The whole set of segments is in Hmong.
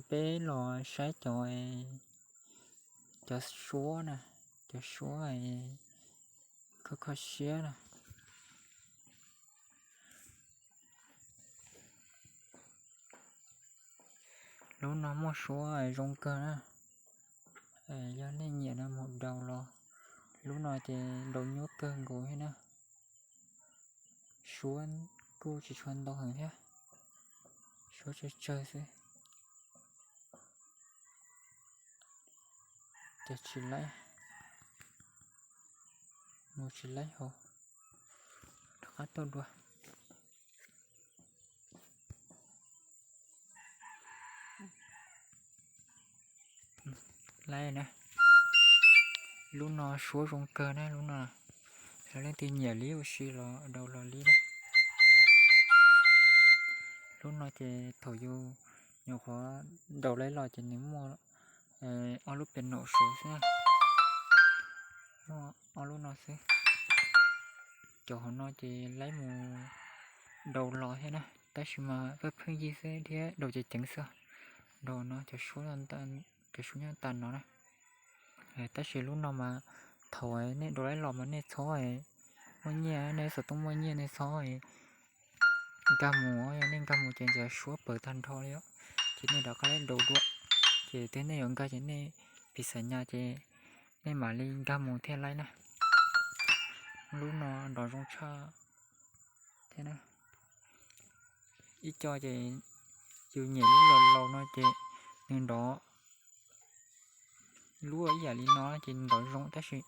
Peb los saib cov, cov suab na, cov suab kho kho siab na. Lub no muaj suab zoo kawg na. Yog nej nyiam no mus daus los, lub no ces daus nyuaj kawg nkaus thiab na. Suab kuj tsis tshua ntau heev thiab, suab tsawg tsawg xwb. Ces tsis laib, mus tsis laib hauv, rov qab tuaj dua. Laib na, lub no suab zoo kawg na lub no. Yog leej twg nyiam li ua si los daus los li na. Lub no ces thaum yus nyuam qhuav daus laib los ces nws muaj ob lub piano saud xwb na. Muaj ob lub no xwb. Cov hauv no ces laib mus daus los thiab na, tab sis mas pheej pheej yig xwb thiab daus ceev ceev xwb. Daus no cov suab nyob tas no na. Tab sis lub no mas thaum nej daus laib los mas nej txhob muaj nyiaj, nej xov tooj muaj nyiaj nej txhob nkag mus, yog nej nkag mus ces cov suab pawv tag nrho li os. Ces nej rov qab laib daus dua, ces twb nej yuav nkag ces nej piv xam nyas ces nej mam li nkag mus thiaj laib na. Lub no nrov zoo tshaj thiab na. Ib co ces yus nyiam lub laus laus no ces nws nrov lub ib yam li no ces nrov zoo, tab sis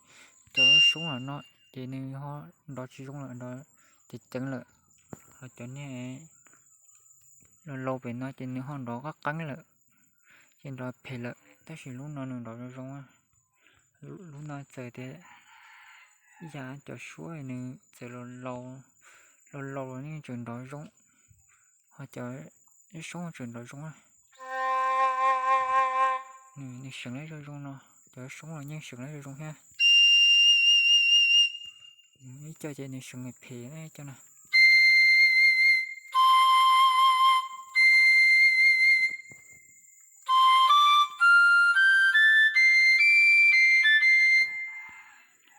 cov soob los no ces nws ho nrov tsis zoo lawm, nrov ceev ceev lawm. Ho cov niag laus laus pem no ces nws ho nrov qab qeeb lawm, ces nrov phem lawm, tab sis lub no nws nrov zoo zoo. Lub no txawm tias ib yam cov suab nws txawm laus laus los yeej tseem nrov zoo, ho cov soob tseem nrov zoo. Nws seem laib zoo zoo no, cov soob los yeej seem laib zoo zoo thiab. Ib co ces nws seem phem na ib co no.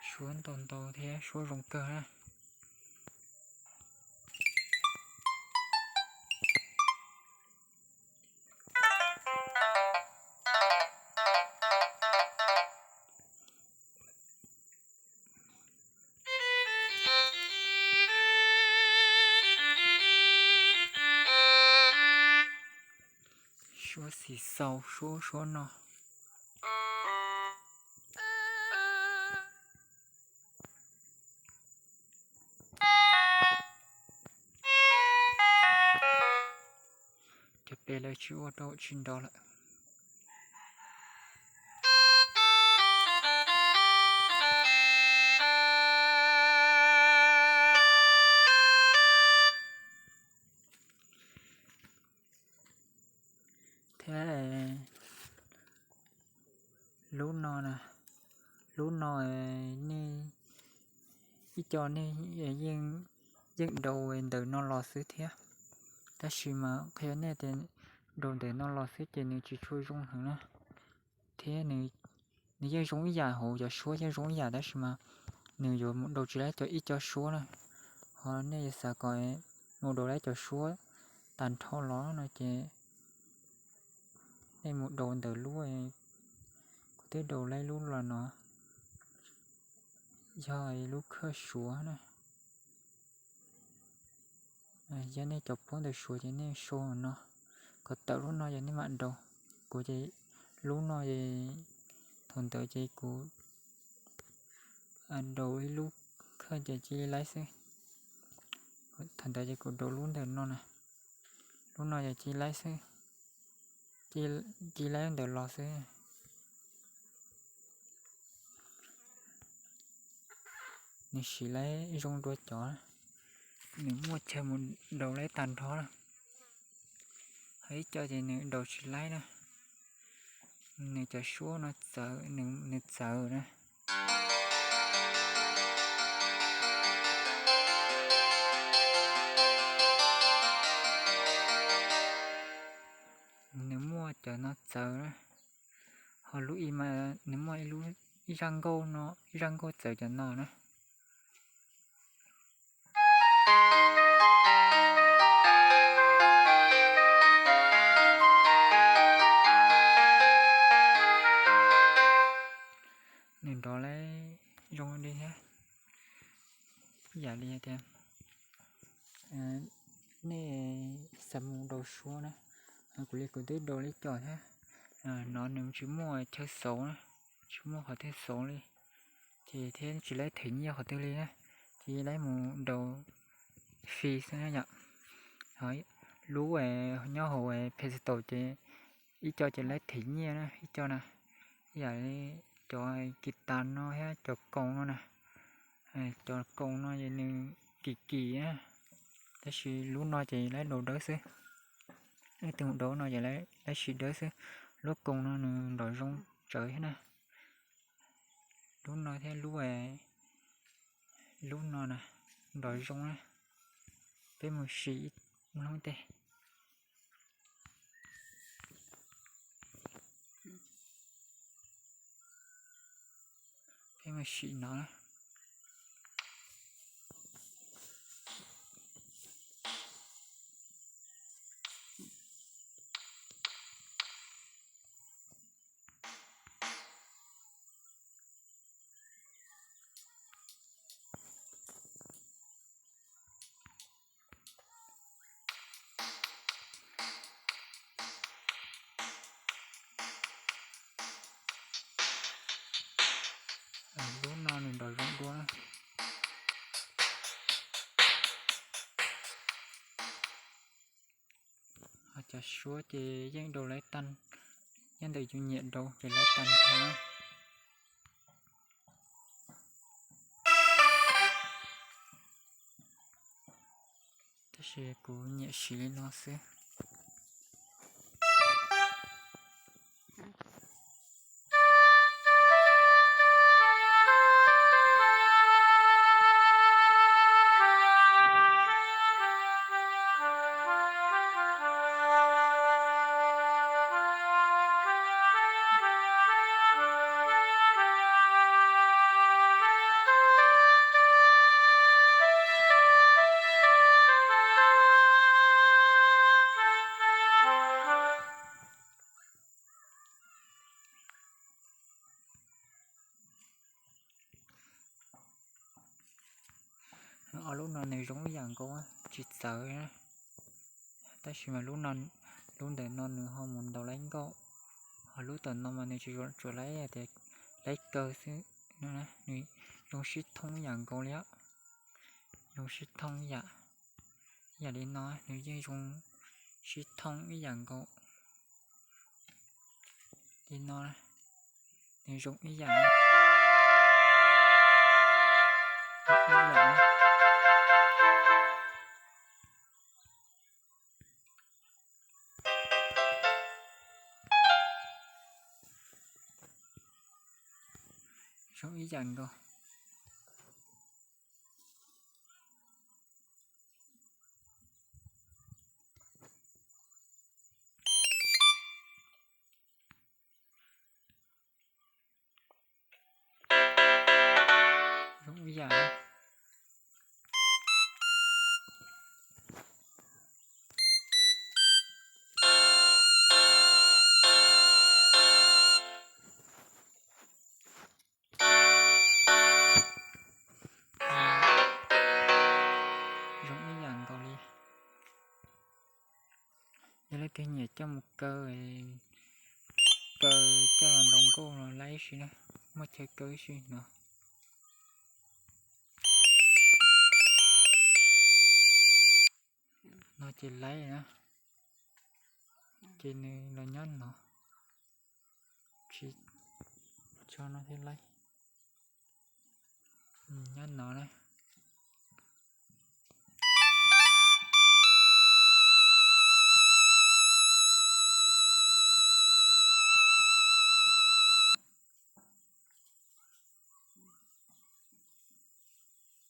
Suab ntau ntau thiab suab zoo kawg na. Suab xis xaus suab suab no. Cov pem lawv tsis ua rau tsis nrov lawm. Thiab lub no na, lub no nej ib co nej yeej daus ntawm no los xwb thiab, tab sis mas qhia nej tias daus ntawm no los xwb ces nws tsis tshua zoo heev na, thiab nws yeej zoo ib yam hauv cov suab yeej zoo ib yam tab sis mas nws yuav mus daus tsis laib cov ib co suab na. Ho nej yuav xav kom mus daus laib cov suab tag nrho los no ces nej mus daus ntawm lub, kuv twb daus laib lub los no, yog lub khawj suav na. Yog nej cov puab ntawm suav ces nej sau no, kom tawm lub no ces nej mam daus. Kuv ces lub no es thaum ntawd ces kuv daus ib lub khawj ces cia li laib xwb. Thaum ntawd ces kuv daus lub ntawm no na, lub no ces cia li laib xwb, cia li laib ntawm los xwb. Nws siv laib zoo dua cov, nws muaj chaw mus daus laib tag nrho lawm. Ho ib co ces nws daus tsis laib na, nws cov suab no txawv, nws txawv na. txawv na. Ho lub i mas nws muaj ib lub, ib zaj nkauj no, ib zaj nkauj txawv cov no na. Nws nrov laib zoo li thiab. Ib yam li tias nej xav mus daus suab na, kuv li kuv twb daus li cov thiab. No nws tsis muaj chaw xauv na, tsis muaj qhov twg xauv li, ces thiab tsis laib them nyiaj qhov twg li na, ces laib mus daus fee xwb na yom. Lub nyob hauv Play Store ces ib co ces laib them nyiaj na, ib co na, ib yam li cov kis tas no thiab cov koos no na. Cov koos no ces nws kim kim na, tab sis lub no ces laib daus dawb xwb. Leej twg mus daus no ces laib siv dawb xwb. Lub koos no nws nrov zoo tsawv thiab na. Lub no thiab lub, lub no na, nrov zoo na. Peb mus sim ib hnub tej. Peb mus sim no na. Lub no nws nrov zoo dua. Ho cov suab ces yeej daus laib tag, nyob ntawm yus nyiam daus ces laib tag nrho. Tab sis kuv nyiam siv li no xwb. Ob lub no nws zoo ib yam nkaus, tsis txawv. Tab sis mas lub ntawm no nws ho mus ntaus laib nkauj, ho lub tom no mas nws tsuas laib tias laib kaw xwb. Nws zoo sib thoob ib yam nkaus li, zoo sib thoob ib yam, ib yam li no nws yeej zoo sib thoob ib yam nkaus li no. Nws zoo ib yam, ib yam. Zoo ib yam nkaus. Zoo ib yam. Zoo ib yam nkaus li. Yog leej twg nyiam coj mus kaw, kaw coj los ntaus nkauj los laib ib si na, muaj chaw kaw ib si no. No ces laib na, ces nws los nyob no, tsis tso no thiab laib, nws nyob no na.